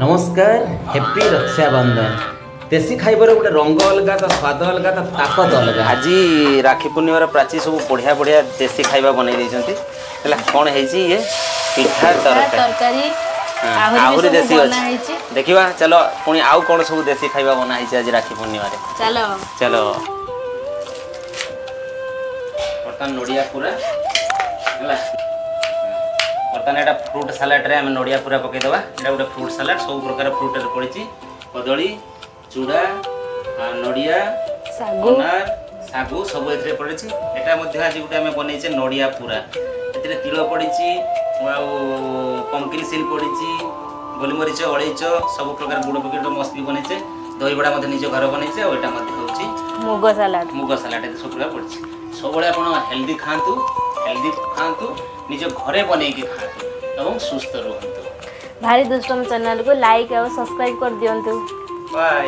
ନମସ୍କାର, ହ୍ୟାପି ରକ୍ଷାବନ୍ଧନ। ଦେଶୀ ଖାଇବାର ଗୋଟେ ରଙ୍ଗ ଅଲଗା, ତା ସ୍ୱାଦ ଅଲଗା, ତା ତାକତ ଅଲଗା। ଆଜି ରାକ୍ଷୀ ପୂର୍ଣ୍ଣିମାର ପ୍ରାଚୀ ସବୁ ବଢ଼ିଆ ବଢ଼ିଆ ଦେଶୀ ଖାଇବା ବନେଇ ଦେଇଛନ୍ତି। ହେଲା, କ'ଣ ହେଇଛି ଇଏ? ପିଠା, ତରକାରୀ। ତରକାରୀ। ହଁ, ଆହୁରି ଆହୁରି ବି ଦେଶୀ ସବୁ ବନା ଅଛି। ହେଇଛି। ଦେଖିବା ଚାଲ, ପୁଣି ଆଉ କ'ଣ ସବୁ ଦେଶୀ ଖାଇବା ବନା ହେଇଛି ଆଜି ରାକ୍ଷୀ ପୂର୍ଣ୍ଣିମାରେ। ଚାଲ। ଚାଲ। ବର୍ତ୍ତମାନ ନଡ଼ିଆ ପୁରା ହେଲା। ବର୍ତ୍ତମାନ ଏଇଟା ଫ୍ରୁଟ୍ ସାଲାଡ଼ରେ ଆମେ ନଡ଼ିଆ ପୁରା ପକେଇଦେବା। ଏଇଟା ଗୋଟେ ଫ୍ରୁଟ୍ ସାଲାଡ଼, ସବୁ ପ୍ରକାର ଫ୍ରୁଟ୍ରେ ପଡ଼ିଛି। କଦଳୀ, ଚୁଡ଼ା, ନଡ଼ିଆ, ଶାଗୁ। ଅନାର, ଶାଗୁ ସବୁ ଏଥିରେ ପଡ଼ିଛି। ଏଟା ମଧ୍ୟ ଆଜି ଗୋଟେ ଆମେ ବନେଇଛେ ନଡ଼ିଆ ପୁରା। ଏଥିରେ ତିଳ ପଡ଼ିଛି ଆଉ ପମ୍ପକିନ୍ ସିଡ୍ ପଡ଼ିଛି, ଗୋଲମରିଚ, ଅଳେଇଚ, ସବୁ ପ୍ରକାର ଗୁଡ଼ ପକେଇ ଗୋଟେ ମସ୍ତ ବି ବନେଇଛେ। ଦହିବଡ଼ା ମଧ୍ୟ ନିଜ ଘରେ ବନେଇଛେ। ଆଉ ଏଇଟା ମଧ୍ୟ ହେଉଛି ମୁଗ ସାଲାଡ଼। ମୁଗ ସାଲାଡ଼। ଏତେ ସବୁ ପ୍ରକାର ପଡ଼ିଛି। ସବୁବେଳେ ଆପଣ ହେଲ୍ଦି ଖାଆନ୍ତୁ, ହେଲ୍ଦି ଖାଆନ୍ତୁ, ନିଜ ଘରେ ବନେଇକି ଖାଆନ୍ତୁ ଏବଂ ସୁସ୍ଥ ରୁହନ୍ତୁ। ଭାରି ଦୁଷ୍ଟମ ଚ୍ୟାନେଲକୁ ଲାଇକ୍ ଆଉ ସବସ୍କ୍ରାଇବ୍ କରିଦିଅନ୍ତୁ। ବାଏ।